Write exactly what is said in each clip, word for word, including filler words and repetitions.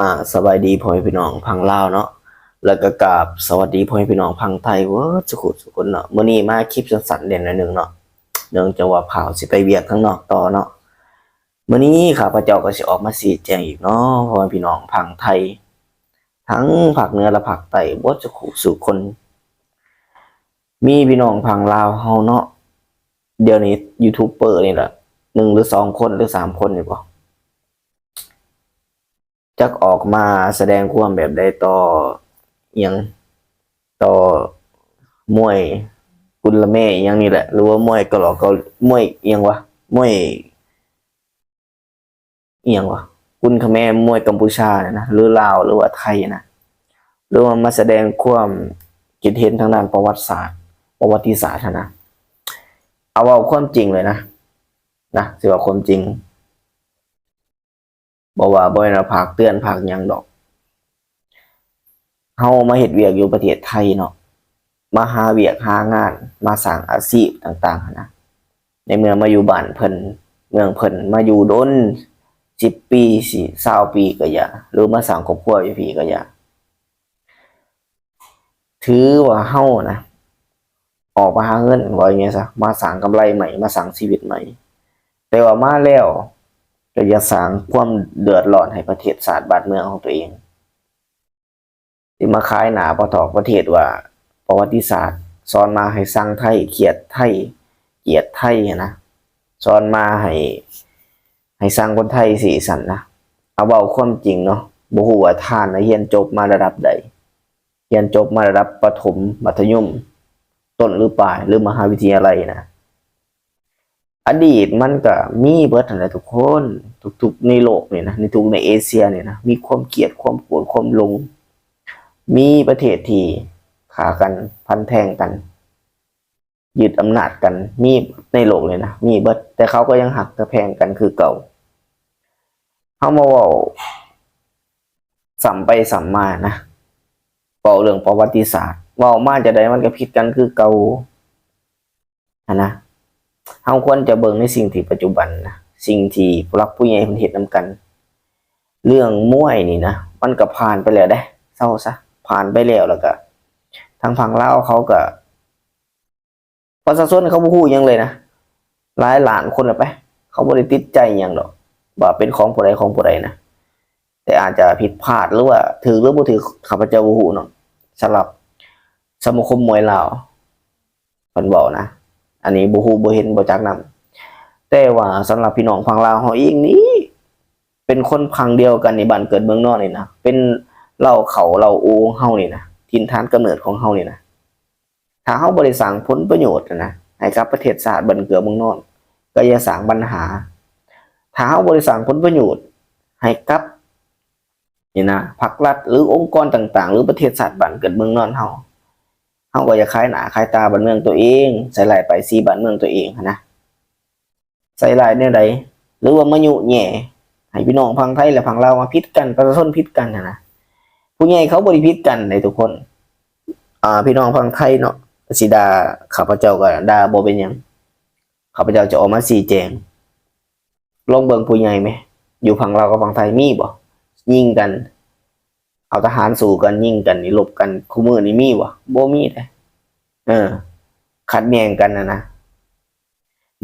อ่า สบายดีพ่อแม่พี่น้องฝั่งลาวเนาะ แล้วก็กราบสวัสดีพ่อแม่พี่น้องฝั่งไทยเวิดสุขุสุคนเนาะ มื้อนี้มาคลิปสั้นๆเด่นหน่อยหนึ่งเนาะ เนื่องจากว่าพร้าวสิไปเวียกข้างนอกต่อเนาะ มื้อนี้ข้าพเจ้าก็สิออกมาชี้แจงอีกเนาะ พ่อแม่พี่น้องฝั่งไทย ทั้งภาคเหนือและภาคใต้เวิดสุขุสุคน มีพี่น้องฝั่งลาวเฮาเนาะ เดี๋ยวนี้ยูทูบเบอร์นี่แหละ หนึ่งหรือสองคนหรือสามคนนี่บ่ จักออกมาแสดงความแบบใดต่อ อิหยัง ต่อมวยกุลแม่อิหยังนี่แหละ หรือว่ามวยเกาหลีเกาหลี มวยอิหยังวะ มวยอิหยังวะ กุลคแมร์ มวยกัมพูชาเนี่ยนะ หรือลาว หรือว่าไทยนะ หรือว่ามาแสดงความคิดเห็นทางด้านประวัติศาสตร์ ประวัติศาสตร์หั้นนะ เอาเว้าความจริงเลยนะ นะ สิเว้าความจริง บ่ว่าบ่แม่นว่าภาคเตือนภาคหยังดอก เฮามาเฮ็ดเวียกอยู่ประเทศไทยเนาะ มาหาเวียกหางาน มาสร้างอาชีพต่างๆหั้นนะ ในเมื่อมาอยู่บ้านเพิ่น เมืองเพิ่น มาอยู่โดน สิบปี สิ ซาวปีก็อย่า หรือมาสร้างครอบครัวอยู่พี้ก็อย่า ถือว่าเฮานะ ออกมาหาเงิน ว่าอย่างไงซะ มาสร้างกำไรใหม่ มาสร้างชีวิตใหม่ แต่ว่ามาแล้ว ก็อย่าสร้างความเดือดร้อนให้ประเทศชาติบ้านเมืองของตัวเอง สิมาขายหน้าบ่ถอกประเทศว่าประวัติศาสตร์ สอนมาให้ซังไทย เกลียดไทย เกลียดไทยหั้นนะ สอนมาให้ ให้ซังคนไทยซี้ซั่นนะ เอาเว้าความจริงเนาะ บ่ฮู้ว่าท่านน่ะเรียนจบมาระดับใด เรียนจบมาระดับประถม มัธยม ต้นหรือปลาย หรือมหาวิทยาลัยนะ อดีตมันก็มีเบิดหั้นแหละทุกคน ทุกๆในโลกนี่นะ ในทุกในเอเชียนี่นะ มีความเกลียด ความโกรธ ความหลง มีประเทศที่ฆ่ากัน ฟันแทงกัน ยึดอำนาจกัน มีในโลกนี่นะ มีเบิด แต่เขาก็ยังฮักแต่แพงกันคือเก่า เฮามาเว้าซ้ำไปซ้ำมานะ เว้าเรื่องประวัติศาสตร์ เว้ามาจั่งใดมันก็ผิดกันคือเก่าหั้นนะ เฮาควรจะเบิ่งในสิ่งที่ปัจจุบันนะ สิ่งที่ผู้หลักผู้ใหญ่เพิ่นเฮ็ดนำกัน เรื่องมวยนี่นะ มันก็ผ่านไปแล้วเด้ เซาซะ ผ่านไปแล้ว แล้วก็ทางฝั่งลาวเขาก็ ประชาชนเขาบ่ฮู้หยังเลยนะ หลายล้านคนละไป เขาบ่ได้ติดใจหยังดอก ว่าเป็นของผู้ใดของผู้ใดนะ แต่อาจจะผิดพลาดหรือว่าถูกหรือบ่ถูก ข้าพเจ้าบ่ฮู้เนาะ สำหรับสมาคมมวยลาว เพิ่นเว้านะ อันนี้บ่ฮู้บ่เห็นบ่จักนำ แต่ว่าสำหรับพี่น้องฝั่งลาวเฮาเองนี่ เป็นคนฝั่งเดียวกันนี่ บ้านเกิดเมืองนอนนี่นะ เป็นเล้าเข้าเล้าโอของเฮานี่นะ ถิ่นฐานกำเนิดของเฮานี่นะ ถ้าเฮาบ่ได้สร้างผลประโยชน์นะ ให้กับประเทศชาติบ้านเกิดเมืองนอน ก็อย่าสร้างปัญหา ถ้าเฮาบ่ได้สร้างผลประโยชน์ให้กับ นี่นะ พรรครัฐหรือองค์กรต่างๆ หรือประเทศชาติบ้านเกิดเมืองนอนเฮา เฮาก็อย่าขายหน้าขายตาบ้านเมืองตัวเอง ใส่ร้ายป้ายสีบ้านเมืองตัวเองหั้นนะ ใส่ร้ายแนวใด หรือว่ามายุแย่ให้พี่น้องฝั่งไทยและฝั่งลาวมาผิดกัน ประชาชนผิดกันหั้นนะ ผู้ใหญ่เขาบ่ได้ผิดกันเด้ทุกคน อ่า พี่น้องฝั่งไทยเนาะ สิด่าข้าพเจ้าก็ด่าบ่เป็นหยัง ข้าพเจ้าจะออกมาชี้แจง ลองเบิ่งผู้ใหญ่แหม อยู่ฝั่งลาวกับฝั่งไทยมีบ่ ยิงกัน เอาทหารสู้กัน ยิงกันนี่ รบกัน คุมื้อนี้มีบ่ บ่มีเด้ เออ ขัดแย้งกันน่ะนะ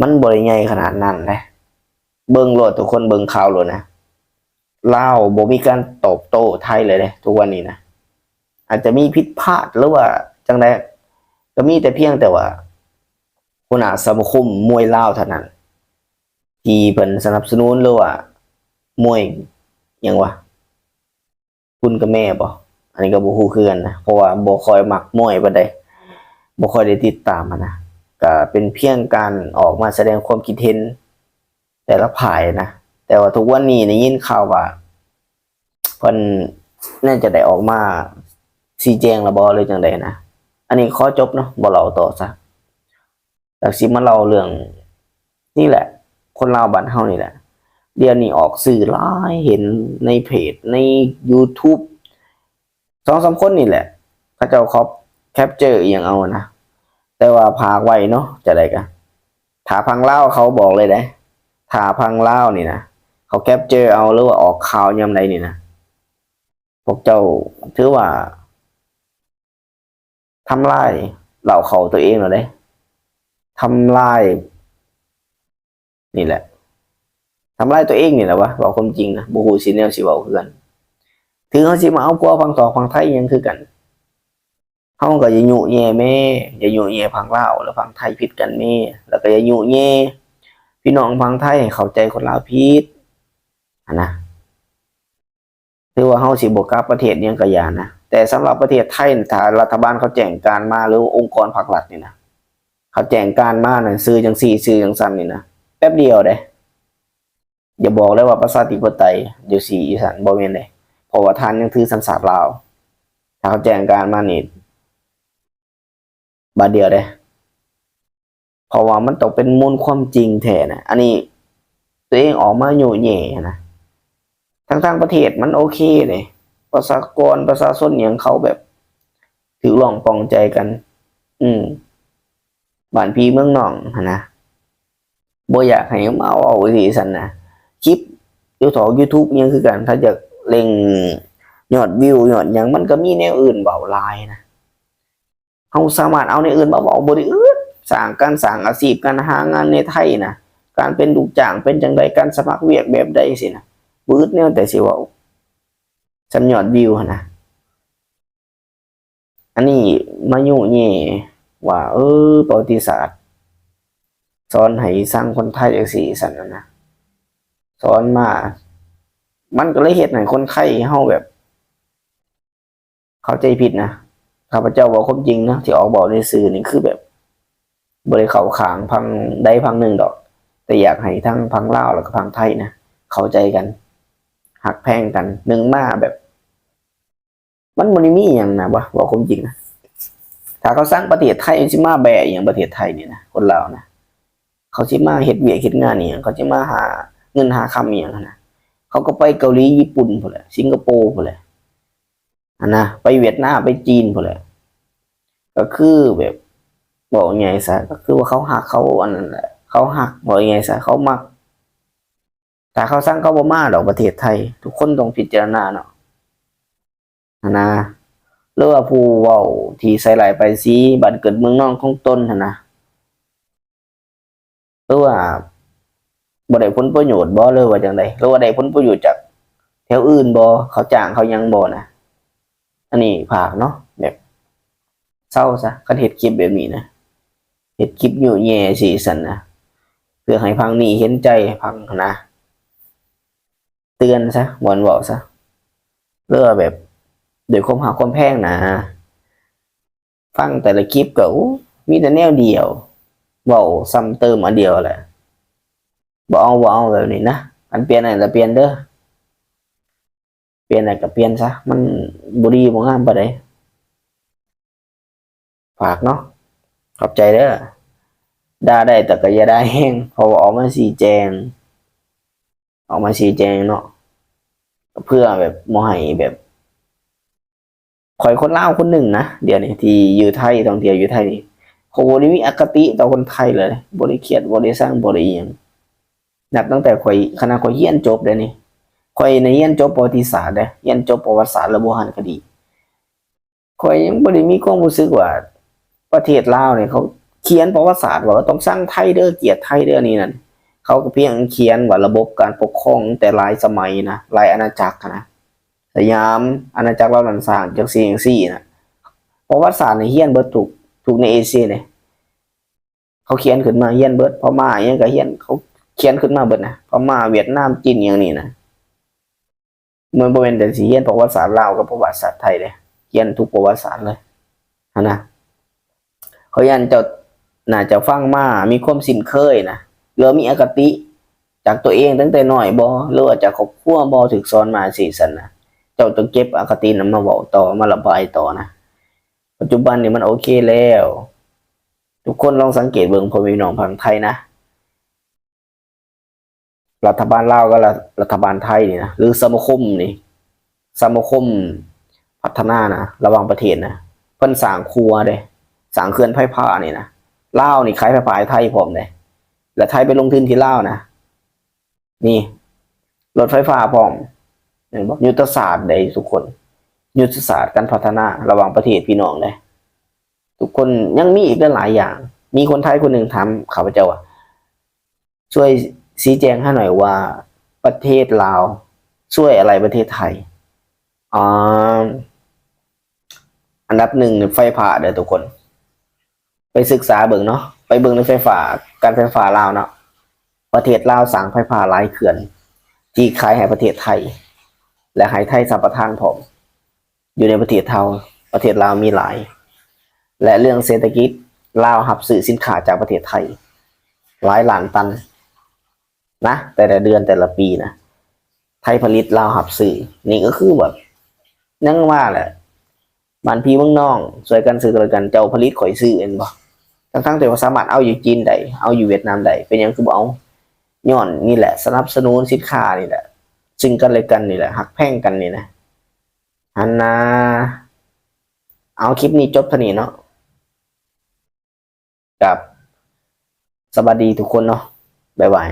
มันบ่ได้ใหญ่ขนาดนั้นเด้ เบิ่งโลด ทุกคนเบิ่งข่าวโลดนะ ลาวบ่มีการตอบโต้ไทยเลยเด้ ทุกวันนี้นะ อาจจะมีผิดพลาดหรือว่าจั่งใด ก็มีแต่เพียงแต่ว่า หัวหน้าสมาคมมวยลาวเท่านั้น ที่เพิ่นสนับสนุนหรือว่ามวยหยังวะ กุลคแมร์บ่ อันนี้ก็บ่ฮู้คือกันนะ เพราะว่าบ่ค่อยมักมวยปานใด บ่ค่อยได้ติดตามหั้นนะ ก็เป็นเพียงการออกมาแสดงความคิดเห็นแต่ละฝ่ายนะ แต่ว่าทุกวันนี้ได้ยินข่าวว่า เพิ่นน่าจะได้ออกมาชี้แจงแล้วบ่ หรือจั่งใดนะ อันนี้ขอจบเนาะ บ่เล่าต่อซะ อยากสิมาเล่าเรื่อง นี่แหละ คนลาวบ้านเฮานี่แหละ เดี๋ยวนี้ออกสื่อหลาย เห็นในเพจ ในยูทูบ สองสามคนนี่แหละ เขาเจ้าคอป แคปเจอร์อิหยังเอานะ แต่ว่าฝากไว้เนาะ จั่งใดก็ ถ้าฝั่งลาวเขาบอกเลยเด้ ถ้าฝั่งลาวนี่นะ เขาแคปเจอร์เอา หรือว่าออกข่าวยามใดนี่นะ พวกเจ้าถือว่าทำลายเหล้าเข้าตัวเองแล้วเด้ ทำลาย นี่แหละ ทำลายตัวเองนี่แหละวะ เว้าความจริงนะ บ่ฮู้สิแนวสิเว้าคือกัน ถึงเฮาสิมาเอาผัวฝั่งตอกฝั่งไทยหยังคือกัน เฮาก็อย่ายุแย่แม่ อย่ายุแย่ฝั่งลาวและฝั่งไทยผิดกันแม่ แล้วก็อย่ายุแย่พี่น้องฝั่งไทยให้เข้าใจคนลาวผิด หั้นนะ ถือว่าเฮาสิบ่กลับประเทศหยังก็อย่านะ แต่สำหรับประเทศไทยนี่ ถ้ารัฐบาลเขาแจ้งการมา หรือองค์กรภาครัฐนี่นะ เขาแจ้งการมานะ ซื่อจังซี่ ซื่อจังซั่นนี่นะ แป๊บเดียวเด้ อย่าบอกเลยว่าประชาธิปไตย อยู่ซี่อยู่ซั่น บ่แม่นเด้ เพราะว่าท่านยังถือสัญชาติลาว ถ้าเขาแจ้งการมานี่ บาดเดียวเด้ เพราะว่ามันต้องเป็นมูลความจริงแท้นะ อันนี้ตัวเองออกมายุแย่นะ ทั้งๆประเทศมันโอเคเลย ประชากร ประชาชนหยังเขาแบบ ถือร้องปองใจกัน อืม บ้านพี่เมืองน้องหั้นนะ บ่อยากให้มาเว้าจังซี่ซั่นนะ คลิปอยู่ทอก YouTube อิหยังคือกัน ถ้าอยากเร่งยอดวิว ยอดหยัง มันก็มีแนวอื่นเว้าหลายนะ เฮาสามารถเอาแนวอื่นมาเว้า บ่ได้อึด สร้างการสร้างอาชีพ การหางานในไทยนะ การเป็นลูกจ้างเป็นจั่งใด การสมัครเวียกแบบใดซี้นะ บ่อึดแนวแต่สิเว้า ส่ำยอดวิวหั้นนะ อันนี้มายุแย่ว่า เออ ประวัติศาสตร์ สอนให้ซังคนไทยจังซี่ซั่นน่ะนะ สอนมา มันก็เลยเฮ็ดให้คนไทยเฮาแบบ เข้าใจผิดนะ ข้าพเจ้าเว้าความจริงนะ ที่ออกเว้าในสื่อนี่คือแบบ บ่ได้เข้าข้างฝั่งใดฝั่งหนึ่งดอก แต่อยากให้ทั้งฝั่งลาวแล้วก็ฝั่งไทยนะ เข้าใจกัน ฮักแพงกัน หนึ่งมาแบบ มันบ่ได้มีหยังนะ เว้า เว้าความจริงนะ ถ้าเขาซังประเทศไทย สิมาแบะอิหยังประเทศไทยนี่นะ คนลาวนะ เขาสิมาเฮ็ดเวียกเฮ็ดงานอิหยัง เขาสิมาหาเงินหาคำอิหยังหั้นนะ เขาก็ไปเกาหลี ญี่ปุ่นพู้นแหละ สิงคโปร์พู้นแหละ หั้นนะ ไปเวียดนาม ไปจีนพู้นแหละ ก็คือแบบ เว้าง่ายซะ ก็คือว่าเขาฮัก เขาอันนั้นแหละ เขาฮัก เว้าง่ายซะ เขามัก ถ้าเขาซัง เขาบ่มาดอกประเทศไทย ทุกคนต้องพิจารณาเนาะ หั้นนะ หรือว่าผู้เว้าที่ใส่ร้ายป้ายสีบ้านเกิดเมืองนอนของตนหั้นนะ หรือว่าบ่ได้ผลประโยชน์บ่ หรือว่าจั่งใด หรือว่าได้ผลประโยชน์จากแถวอื่นบ่ เขาจ้างเขาหยังบ่นะ อันนี้ฝากเนาะ แบบ เซาซะ คันเฮ็ดคลิปแบบนี้นะ เฮ็ดคลิปยุแย่ซี้ซั่นนะ เพื่อให้ฝั่งนี้เห็นใจฝั่งหั้นนะ เตือนซะ บ่อนเว้าซะ หรือว่าแบบ ด้วยความฮักความแพงนะ ฟังแต่ละคลิปก็ อู้ มีแต่แนวเดียว เว้าซ้ำเติมอันเดียวแหละ บ่เอา บ่เอาแบบนี้นะ อันเปลี่ยนได้ก็เปลี่ยนเด้อ เปลี่ยนได้ก็เปลี่ยนซะ มันบ่ดีบ่งามปานใด ฝากเนาะ ขอบใจเด้อ ด่าได้แต่ก็อย่าด่าแฮง เพราะว่าออกมาชี้แจง ออกมาชี้แจงเนาะ เพื่อแบบบ่ให้แบบ ข้อยคนลาวคนหนึ่งนะ เดี๋ยวนี้ที่อยู่ไทย ท่องเที่ยวอยู่ไทยนี่ ข้อยบ่ได้มีอคติต่อคนไทยเลย บ่ได้เกลียด บ่ได้ซัง บ่ได้อิหยัง นับตั้งแต่ข้อย ขนาดข้อยเรียนจบเด้นี่ ข้อยน่ะเรียนจบประวัติศาสตร์เด้ เรียนจบประวัติศาสตร์และโบราณคดี ข้อยยังบ่ได้มีความรู้สึกว่า ประเทศลาวเนี่ยเขาเขียนประวัติศาสตร์ว่าต้องซังไทยเด้อ เกลียดไทยเด้อ นี่นั่น เขาก็เพียงเขียนว่าระบบการปกครองตั้งแต่หลายสมัยนะ หลายอาณาจักรหั้นนะ สยาม อาณาจักรลาวล้านช้าง จั่งซี้จั่งซี้นะ ประวัติศาสตร์นี่เรียนเบิดทุก ทุกในเอเชียเนี่ย เขาเขียนขึ้นมาเรียนเบิด พม่าอิหยังก็เรียน เขาเขียนขึ้นมาเบิดนะ พม่า เวียดนาม จีน อิหยังนี่นะ มันบ่แม่นแต่สิเรียนประวัติศาสตร์ลาวกับประวัติศาสตร์ไทยเด้ เรียนทุกประวัติศาสตร์เลย หั้นนะ เขาย้านเจ้าน่าจะฟังมา มีความสิ้นเคยนะ หรือว่ามีอคติจากตัวเองตั้งแต่น้อยบ่ หรือว่าจากครอบครัวบ่ ถูกสอนมาซี้ซั่นนะ เจ้าต้องเก็บอคตินั้นมาเว้าต่อ มาระบายต่อนะ ปัจจุบันนี่มันโอเคแล้ว ทุกคนลองสังเกตเบิ่งพ่อแม่พี่น้องฝั่งไทยนะ รัฐบาลลาวกับรัฐ รัฐบาลไทยนี่นะ หรือสมาคมนี่ สมาคมพัฒนานะ ระหว่างประเทศนะ เพิ่นสร้างขัวเด้ สร้างเขื่อนไฟฟ้านี่นะ ลาวนี่ขายไฟฟ้าให้ไทยพร้อมเด้ และไทยไปลงทุนที่ลาวนะ นี่ รถไฟฟ้าพร้อม เห็นบ่ ยุทธศาสตร์เด้ทุกคน ยุทธศาสตร์การพัฒนาระหว่างประเทศพี่น้องเด้ ทุกคนยังมีอีกหลายๆอย่าง มีคนไทยคนหนึ่งถามข้าพเจ้าว่า ช่วยชี้แจงให้หน่อยว่าประเทศลาวช่วยอะไรประเทศไทย อ่า อันดับหนึ่งเนี่ยไฟฟ้าเด้อทุกคน ไปศึกษาเบิ่งเนาะ ไปเบิ่งในไฟฟ้า การไฟฟ้าลาวเนาะ ประเทศลาวสร้างไฟฟ้าหลายเขื่อน ที่ขายให้ประเทศไทย และให้ไทยสัมปทานพร้อม อยู่ในประเทศเฮา ประเทศลาวมีหลาย และเรื่องเศรษฐกิจ ลาวรับซื้อสินค้าจากประเทศไทย หลายล้านตันนะ แต่ละเดือนแต่ละปีนะ ไทยผลิตลาวรับซื้อ นี่ก็คือแบบ ยังว่าแหละ บ้านพี่เมืองน้อง ช่วยกันซื้อกันและกัน เจ้าผลิตข้อยซื้อแม่นบ่ ทั้งๆที่ว่าสามารถเอาอยู่จีนได้ เอาอยู่เวียดนามได้ เป็นหยังคือบ่เอา ย้อนนี่แหละ สนับสนุนสินค้านี่แหละ ซึ่งกันและกันนี่แหละ ฮักแพงกันนี่นะ หันนา เอาคลิปนี้จบเท่านี้เนาะ ครับ สวัสดีทุกคนเนาะ บ๊ายบาย